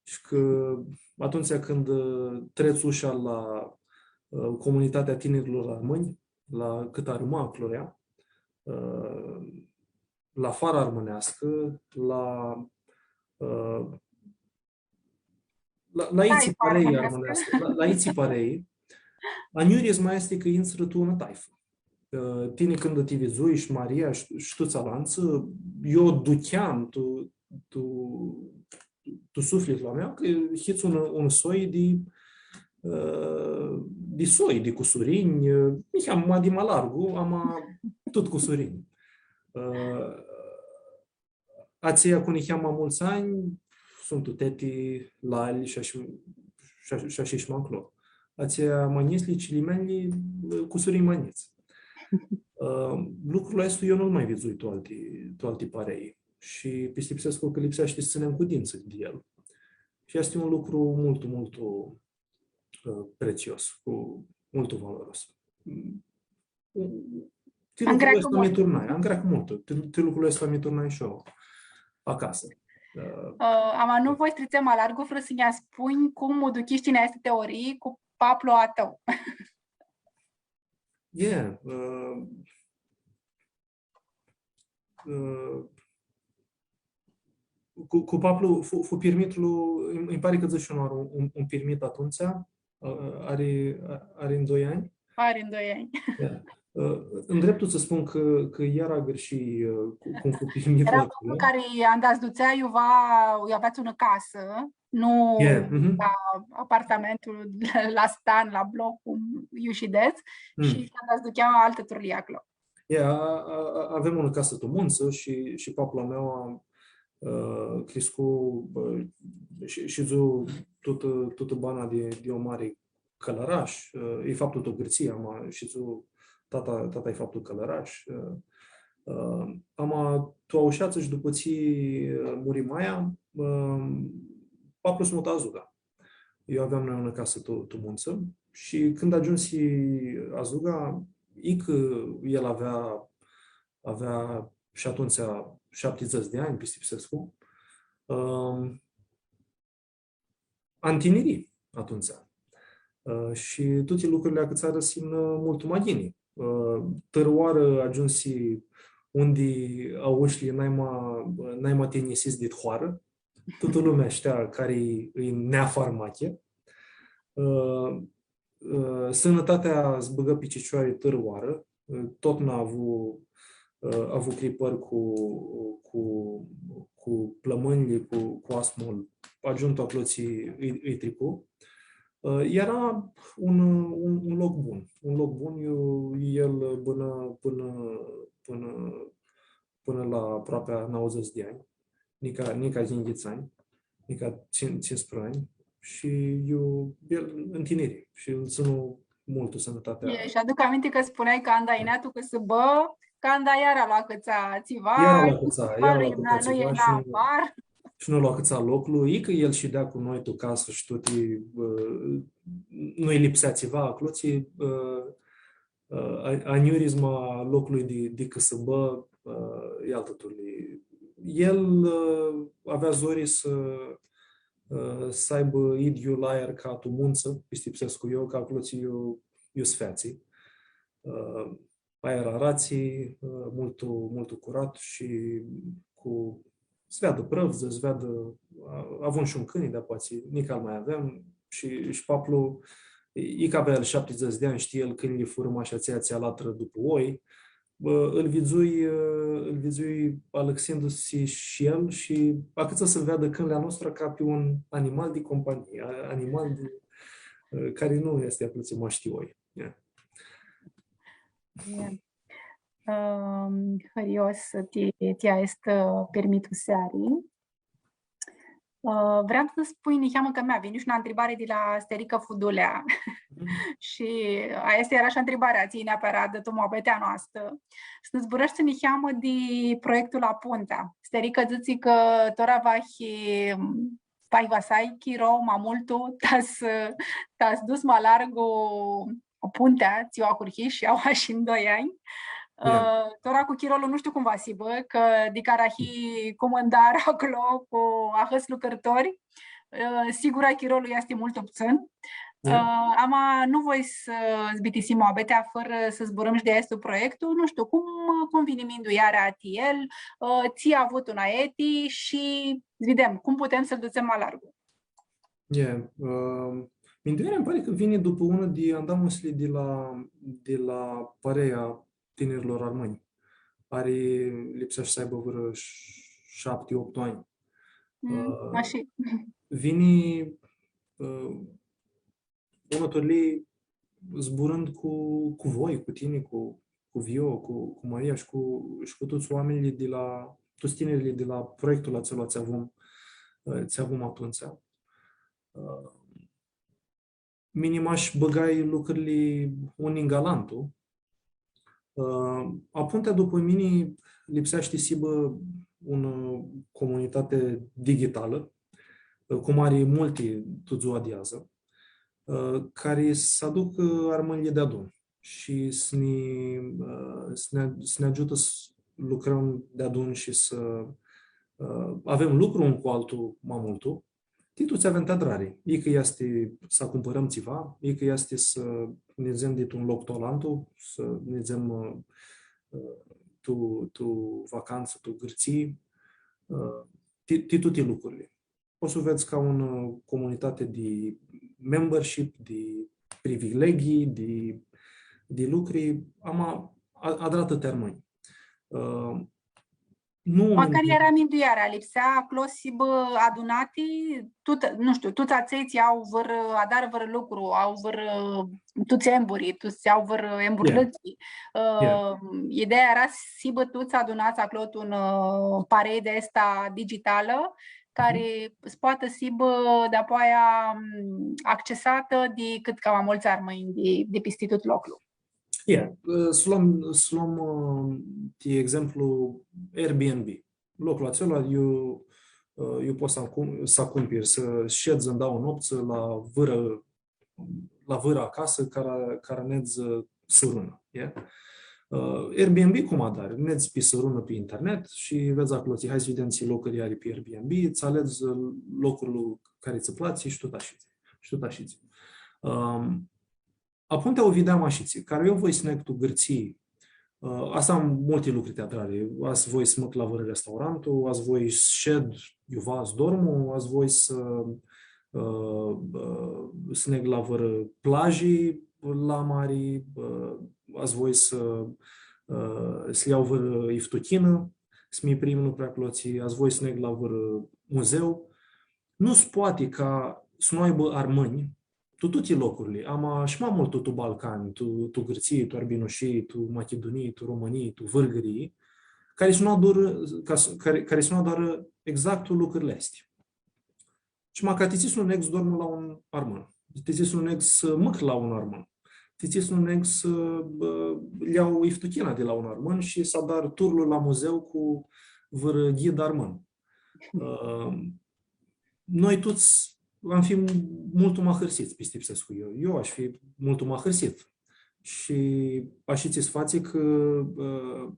Shi cã atumtsea cãndu, ã, trets usha la, ã, comunitatea tinirlor armãnj, la cãt armãnj aclo, ã, la fara armãneascã, la, ã, la, la itsi parei armãneascã, la, la itsi parei, aneurisma easti cã intri tu unã taifã. Ã, tini cãndu ti vidzui shi Maria shi, shi tuts alantsã, eu ducheam tu, tu, tu suflitlu a meu cã hits un, un soi di, ã, di soi, di cusurinj, ã, niheamã ma di ma largu, ama tut cusurinj. Ã, Atselj cu niheamã ma multsã anj suntu teti, lali shi ashi, shi ashi, shi ashi shi ma nclo. Atselj ma njits, cilimeanjlji, cusurinj ma njits. Ã, lucrul aestu eu nu-l ma vidzui tu alti, tu alti parei. Shi pistipsescu cã lipseashti s-tsãnem cu dintsã di el. Shi easti un lucru multu, multu, ã, pretsios, cu multu valoros. Ti lucrul aestu mi turnai, angreacã multu, ti, ti lucrul aestu mi turnai shi eu acasã. Ã, ama nu voi s-tritsem ma largu fãrã s-nã spunj cum u duchish tini aestã teorii cu paplu a tãu. E, ã, ã, cu, cu paplu, fu, fu pirmitlu, nji, nji pari cã dzãsh unãoarã un, un, un pirmit atumtsea, ã, ari, a-, ari ndoi anj. Ari ndoi anj. Da. Ã, ndreptu s-spun cã, cã iara agãrshii, ã, cu, cum fu pirmitlu. Eara loclu cari anda s-dutsea iuva, iu aveats unã casã, nu ca apartamentul la stan, la bloc, cum iu shidets, shi anda s-duchea altã turlii aclo. E, a, a, a, avem unã casã tu muntsã shi, shi paplu a meu, ã, criscu, ã, shi, shidzu tutã, tutã bana di, di un mari cãlãrash, ã, e faptu tu Gãrtsii, ama shidzu, tata, tata e faptu cãlãrash, ã, ã, ama tu aushatsã shi dupã tsi, ã, muri maia, ã, paplu s-mutã Azuga. Eu aveam noi unã casã tu, tu muntsã shi cãndu agiumsi Azuga, icã el avea, avea shi atumtsea shaptidzãts di anj, pistipsescu, ãm, antiniri atumtsea. Ã, shi tuti lucrili acãtsarã s-imnã multu ma ghini. Ã, tãrãoarã agiumsi undi aushilji naima, naima tinjisits dit hoarã, tutã lumea shtea cari-i nea Farmache. Ã, ã, sãnãtatea s-bãgã pi cicioari tãrãoarã, ã, totna avu, ã, avu cripãri cu, cu, cu plãmãnjli, cu, cu asmul, agiumtu aclo tsi ãlj, ãlj tricu. Ã, eara un, un, un loc bun, un loc bun, iu el bãnã pãnã, pãnã, pãnã la aproapea nauãdzãts di anj. Nica, nica yinghits anj, nica tsin-, tsisprãdzatsi anj, shi eu, el, antiniri, shi ãl tsãnu multu sãnãtatea. E, shi aduc aminti cã spuneai cã anda yinea tu cãsãbã, cã anda iara lu acãtsa tsiva, iara lu acãtsa, iara lu acãtsa tsiva shi nu, shi nu lu acãtsa loclu, icã el shidea cu noi tu casã shi tuti, ã, nu-lj lipsea tsiva aclo, tsi, ã, ã, a-, anjurizma loclui di, di cãsãbã, ã, e altã turlii. El, ã, avea zori s-, ã, s-aibã idyiul aer ca tu muntsã, pistipsescu eu, cã aclo tsi iu, iu s-featsi. Ã, aer aratsi, ã, multu, multu curat shi cu s-veadã prãvdzã, s-veadã, a, avum shi un cãni, dar poati nica nu ma avem, shi, shi paplu, i, icã avea el shaptidzãts di anj, shtii el, cãnjlji furã mash atselj tsi alatrã dupã oi, bã, ãl vidzui, ã, ãl vidzui alãxindu-si shi el shi acãtsã s-lu veadã cãnili a nostru ca pi un animal di companii, a, animal di, ã, cari nu easti aclo tsi mash ti oi. Ia. Ia. Ãm, hãrios ti, ti aestã, ã, pirmituseari. Ã, vream s-spunj niheamã cã mi vini shi unã ntribari di la Sterica Fudulea. Mhm. Shi aestã eara shi ntribarea, tsi neapãrat di tu muabetea noastrã. S-nã zburãshti niheamã di proiectul La Puntea. Sterica dzãtsi cã tora va hi-, va s-ai chiro ma multu, ta s-, ta s-duts ma largu puntea, tsi u ahurhish, aua shi ndoi anj. Ia. Ã, tora cu chirolu nu shtiu cum va s-hibã, cã di cara hii cumãndar aclo cu ahãts lucrãtori, ã, sigura chirolu easti multu ptsãn. Ia. Ã, ama nu voi s-, s-bitisim muabetea fãrã s-zburãm shi di aestu proiectu, nu shtiu, cum, cum vini minduearea ti el, ã, tsi avut tu naeti shi s-videm cum putem s-lu dutsem ma largu. E, ã, minduearea nji pari cã vini dupã unã di andamusili di la, di la Parea Tinirlor Armãnj. Ari, lipseashti s-aibã vãrã sh-, shapti, optu anj. Mm, ã, ashi. Vini, ã, unã turlii zburãnd cu, cu voi, cu tini, cu, cu Vio, cu, cu Maria shi cu, shi cu tuts oaminjlji di la, tuts tinirlji di la proiectul atsel tsi avum, ã, tsi avum atumtsea. Ã, mini mash bãgai lucrili un ningã alantu. Ã, A Puntea, dupã mini, lipseashti s-hibã unã comunitati digitalã, ã, cum ari multi tu dzua di adzã, ã, cari s-aducã, ã, armãnjlji deadun shi s-nã, ã, s-nã, s-nã agiutã s-lucrãm deadun shi s-, Ã, avem lucru un cu altu ma multu, ti tuts avem ti adrari. Icã easti s-acumpãrãm tsiva, icã easti s-nidzem di tu un loc tu alantu, s-nidzem, ã, ã, tu, tu vacantsã, tu Gãrtsii, ã, ti, ti tuti lucrurli. Pots s-u vedz ca unã, ã, comunitati di membership, di privilegii, di, di lucri, ama a-, adratã ti armãnj. Ã, nu... Macari eara mindueara, lipsea aclo s-hibã adunati, tut, nu shtiu, tuts atselj tsi au vãr, adarã vãr lucru, au vãr, tuts emburi, tuts tsi au vãr emburlãchi. Ã, ideea eara s-hibã tuts adunats aclo tu un, ã, parei di aestã digitalã, cari s-poatã s-hibã dapoaia, m, accesatã di cãt cama multsã armãnj di, di pisti tut loclu. Ia, ã, s-luãm, s-luãm, ã, ti exemplu Airbnb. Loclu atsel, iu, ã, iu pots s-acum-, s-acumpiri, s-shedz ndauã noptsã la vãrã, la vãrã casã cara, cara nedz, ã, sãrunã, ia? Ã, Airbnb cum adari? Nedz pi sãrunã pi internet shi vedz aclo, tsi, hai s-videm tsi locuri ari pi Airbnb, tsã aledz, ã, loclu cari tsã platsi shi tut ashitsi. Shi tut ashitsi. Ãm, Apuntea u videam ashitsi, cari eu voi s-neg tu Gãrtsii, ã, ashi am multi lucri ti adrari, ashi voi s-mãc la vãrã restaurantu, ashi voi s-shed iuva s-dormu, ashi voi s-, ã, ã, s-neg la vãrã plaji la mari, ã, ashi voi s-, ã, s-ljau vãrã iftuchinã, s-mi primnu pri aclotsi, ashi voi s-neg la vãrã muzeu. Nu s-poati ca s-nu aibã armãnj tu tuti locurli, ama shi ma multu tu, tu Balcani, tu, tu Gãrtsii, tu Arbinushii, tu Machidunii, tu Romãnii, tu Vãrgãrii, cari s-nu adarã, ca s-, cari, cari s-nu adarã exact lucrurli aesti. Shi ma ca ti tsi s-nu neg s-dormu la un armãn, ti tsi s-nu neg s-mãc la un armãn, ti tsi s-nu neg s-, bã, ljau iftuchina di la un armãn shi s-adar turlu la muzeu cu vãrã ghid armãn. Ã, noi tuts am fi multu ma hãrsits, pistipsescu eu. Eu ash fi multu ma hãrsit. Shi ashitsi s-fatsi cã, ã,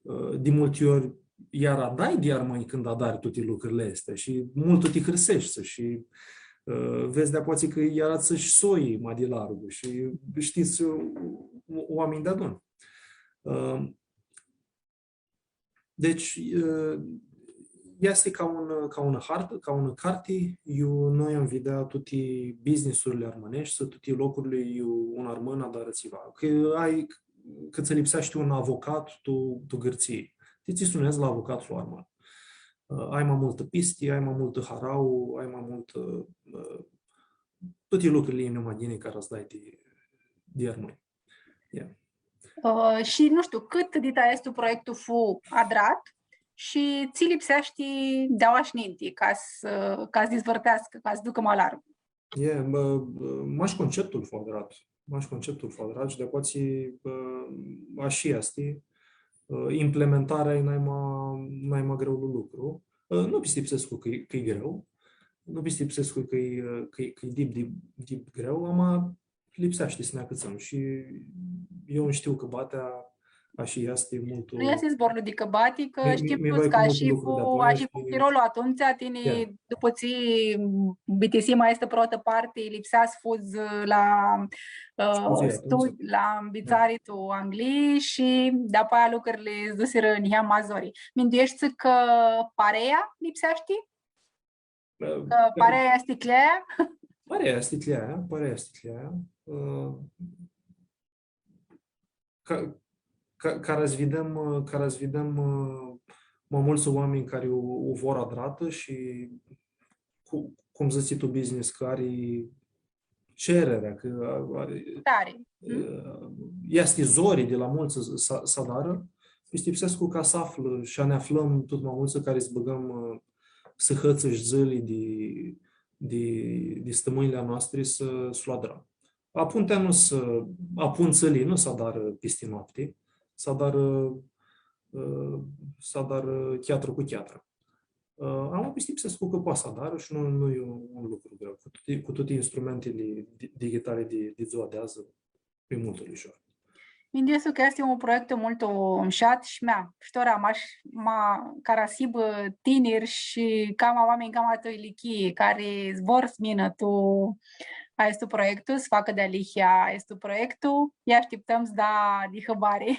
ã, di multi ori eara dai di armãnj cãndu adari tuti lucrurli aesti shi multu ti hãrseshti shi, ã, vedz di-apoea cã eara tsã shi soi ma di largu shi shtits, ã, oaminj deadun. Ã, Deci, ã, easti ca un, ca unã hartã, ca unã carti, iu noi am videa tuti businessurli armãneshti, tuti locurli iu un armãn adarã tsiva. Cã ai, cã tsã lipseashti un avocat tu, tu Gãrtsii. Ti tsi s-nu nedz la avocatlu armãn. Ã, ai ma multã pisti, ai ma multã harauã, ai ma multã, ã, tuti lucrurli iu ma ghini cara s-dai di, di armãnj. Ia. Ã, shi, nu shtiu, cãt dit aestu proiectu fu adrat shi tsi lipseashti di aoa shi ninti ca s-, ca s-dizvãrteascã, ca s-ducã ma largu? E, mã, mash conceptul fu adrat. Mash conceptul fu adrat shi di-apoea, ã, ashi easti, ã, implementarea e naima, naima greulu lucru. Ã, nu pistipsescu cã e, cã e greu. Nu pistipsescu cã e, ã, cã e, cã e dip, dip, dip greu, ama lipseashti s-nã acãtsãm. Shi eu nj-shtiu cãbatea, ashi easti multu. Nu easti zborlu di cãbati, cã mi, mi, shtim mi tuts vai cã cu multu ashi lucru fu, di-apoea ashi fu shi chirolu atumtsea, tini, ia, dupã tsi bitisi ma aestã protã parti, lipsea s-fudz la, ã, Scuzi, atumtsea, stu-, la nvitsari tu Anglii shi di-apoea lucrurli s-dusirã niheam ma zori. Mindueshti cã parea lipseashti? Ã, cã parea easti cljeaea? Parea easti cljeaea, parea easti cljeaea. Ã, ca, ca, cara s-videm, ã, cara s-videm, ã, ma multsã oaminj cari u, u vor adratã shi cu, cum dzãts tu business, cã ari cererea, cã ari, tari, ã, easti zori di la multsã s-, s-, s-adarã, pistipsescu ca s-aflã shi a nã aflãm tut ma multsã cari s-bãgãm, ã, sãhãtsã shi dzãli di, di, di stãmãnjli a noastri s-, s-lu adrãm. Apuntea nu s-, apuntsãli nu s-adarã pisti noapti, s-adarã, ã, s-adarã cheatrã cu cheatrã. Ã, ama pistipsescu cã poati s-adarã shi nu, nu e un, un lucru greu. Cu tuti, cu tuti instrumentili di-, digitali di, di dzua di adzã, e multu lishor. Minduescu cã easti un proiectu multu mushat shi mea, shi tora mash, ma, cara s-hibã tiniri shi cama oaminj cama tu ilichii, cari vor s-minã tu aestu proiectu, s-facã dealihea aestu proiectu, lj-ashtiptãm s-da di hãbari.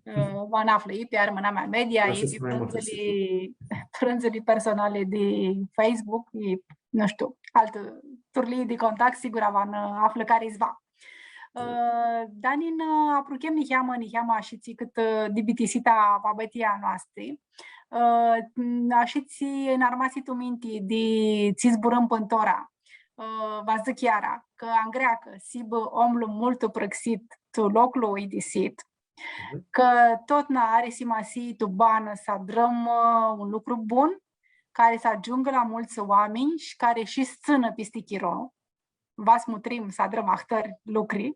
Ã, va nã aflã i pi Armãnamea Media, i pi frãndzãli, frãndzãli personali di Facebook, i, nu shtiu, altã turlii di contact, sigura va nã aflã cari-tsã va. Ã, Dani, nã apruchem niheamã, niheamã ashitsi cãtã, ã, di bitisita a muabetea a noastã. Ã, ashitsi nj-armasi tu minti di tsi zburãm pãn tora. Ã, va dzãc iara, cã angreacã s-hibã omlu multu prãxit tu loclu uidisit, cã totna ari simasii tu banã s-adrãm, ã, un lucru bun, cari s-agiungã la multsã oaminj shi cari shi s-tsãnã pisti chiro. Va s-mutrim s-adrãm ahtãri lucri.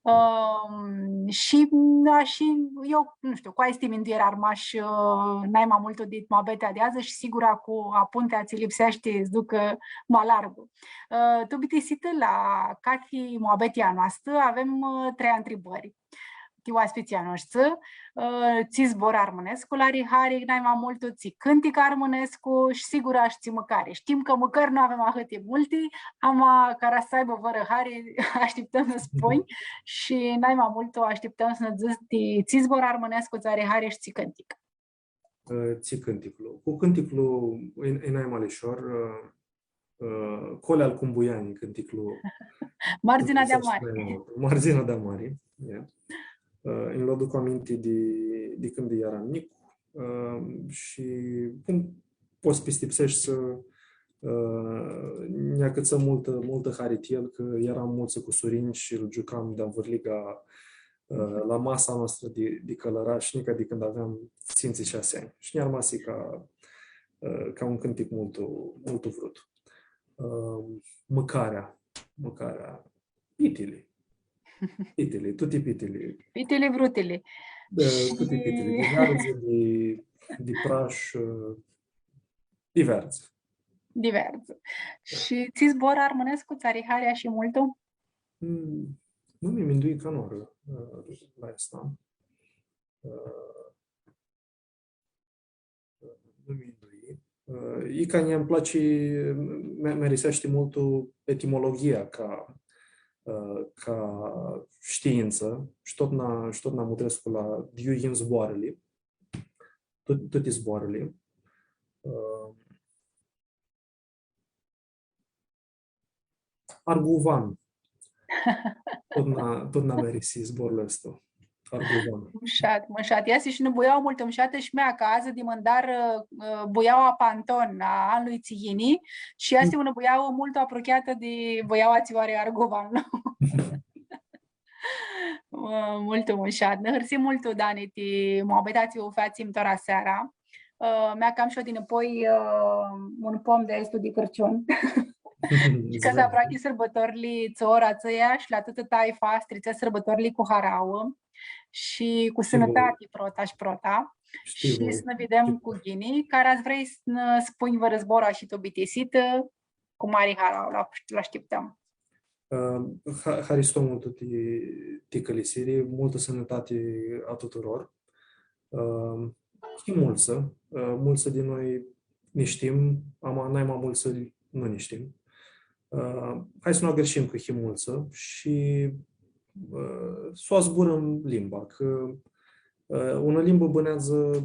Ãm, shi, da, shi eu, nu shtiu, cu aestã mindueri armash, ã, nai ma multu dit muabetea di adzã shi sigura cu apuntea tsi lipseashti s-ducã ma largu. Ã, tu bitisitã la cathi muabeti a noastrã avem, ã, trei ntribãri. Ti oaspitslji a noshtri, ã, tsi zbor armãnescu lã ari hari nai ma multu, tsi cãntic armãnescu shi sigura shi tsi mãcari. Shtim cã mãcãri nu avem ahãti multi, ama cara s-aibã vãrã hari, ashtiptãm s-spunj shi nai ma multu ashtiptãm s-nã dzãts ti tsi zbor armãnescu tsã ari hari shi tsi cãntic. Ã, tsi cãnticlu. Cu cãnticlu e, e nai ma lishor, ã, ã, Colea al Cumbuiani, cãnticlu. Mardzina di amari. Mardzina di amari, e. Ã, nj-lu aduc aminti di, di cãndu earam njic, ã, shi cum pots s-pistipseshti, ã, nj-acãtsã multã, multã hari ti el, cã earam multsã cusurinj shi lu giucam di anvãrliga, ã, la masa noastrã di, di cãlãrash, nica di cãndu aveam tsintsi, shasi anj. Shi nj-armasi ca, ã, ca un cãntic multu, multu vrut. Ã, mãcarea, mãcarea, pitili. Pitili, tuti pitili. Pitili vrutili. Da, tuti pitili. Di veardzã, di, di prash, ã, di veardzã. Di veardzã. Shi tsi zbor armãnescu tsã ari hari shi multu? Mm, nu mi mindui canãoarã, ã, la aestã. Ã, nu mi mindui. Ã, i ca nji platsi, mi, mi ariseashti multu etimologia ca, ã, ca shtiintsã, shi totna, shi totna mutrescu la di iu yin zboarãli. Tut-, tuti zboarãli. Ã, Arguvan. Totna, totna mi arisi zborlu aestu. Arguvan. Mushat, mushat. Easti shi unã buiauã multu mushatã shi mea, ca adzã di mãndarã, ã, buiaua Panton a anlui tsi yini, shi easti unã buiauã multu aprucheatã di buiaua tsi u ari Arguvan. Ã, multu mushat. Nã hãrsim multu, Dani, ti muabeta tsi u featsim tora seara. Ã, mea cam shi eu dinãpoi, ã, un pom di aestu di Crãciun. Shi cã s-aproachi sãrbãtorli, tsi ora atsea shi la tutã taifa s-tritsets sãrbãtorli cu harauã shi cu sãnãtati prota shi prota. Shi s-nã videm cu ghini, cara s-vrei s-nã spunj vãrã zbor ashi tu bitisitã, cu mari harauã, lu, lu ashtiptãm. Ã, ha-, haristo multu ti, ti cãlisiri, multã sãnãtati a tuturor. Ã, him multsã, ã, multsã di noi nã shtim, ama nai ma multsã nu nã shtim. Ã, hai s-nu agãrshim cã him multsã shi, ã, s-u zburãm limba, cã, ã, unã limbã bãneadzã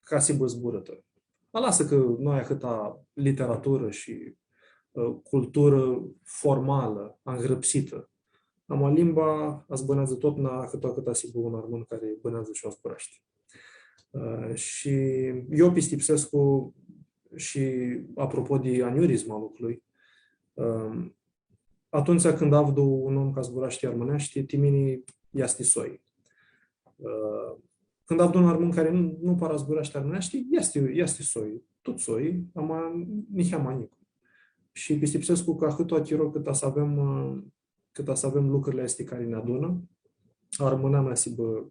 ca s-hibã zburãtã. Alasã cã nu ai ahãtã literaturã shi, ã, culturã formalã, angrãpsitã. Ama limba s-bãneadzã totna ahãt cãt s-hibã un armãn cari bãneadzã shi u zburashti. Ã, shi eu pistipsescu shi apropo di anjurizma a lucrului, ã, atumtsea cãndu avdu un om cã zburashti armãneashti, ti mini easti soi. Ã, cãndu avdu un armãn cari nu, nu para zburashti armãneashti, easti, easti soi. Tut soi, ama niheamã njic. Shi pistipsescu cã ahãt chiro cãt s-avem, ã, cãt s-avem lucrili aesti cari nã adunã, armãnamea s-hibã,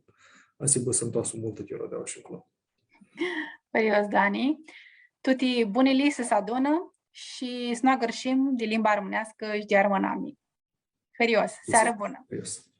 s-hibã sãntoasã multu chiro di aoa shi nclo. Hãrios, Dani. Tuti bunili s-adunã shi s-nu agãrshim di limba armãneascã shi di armãnami. Hãrios, searã bunã! Hãrios.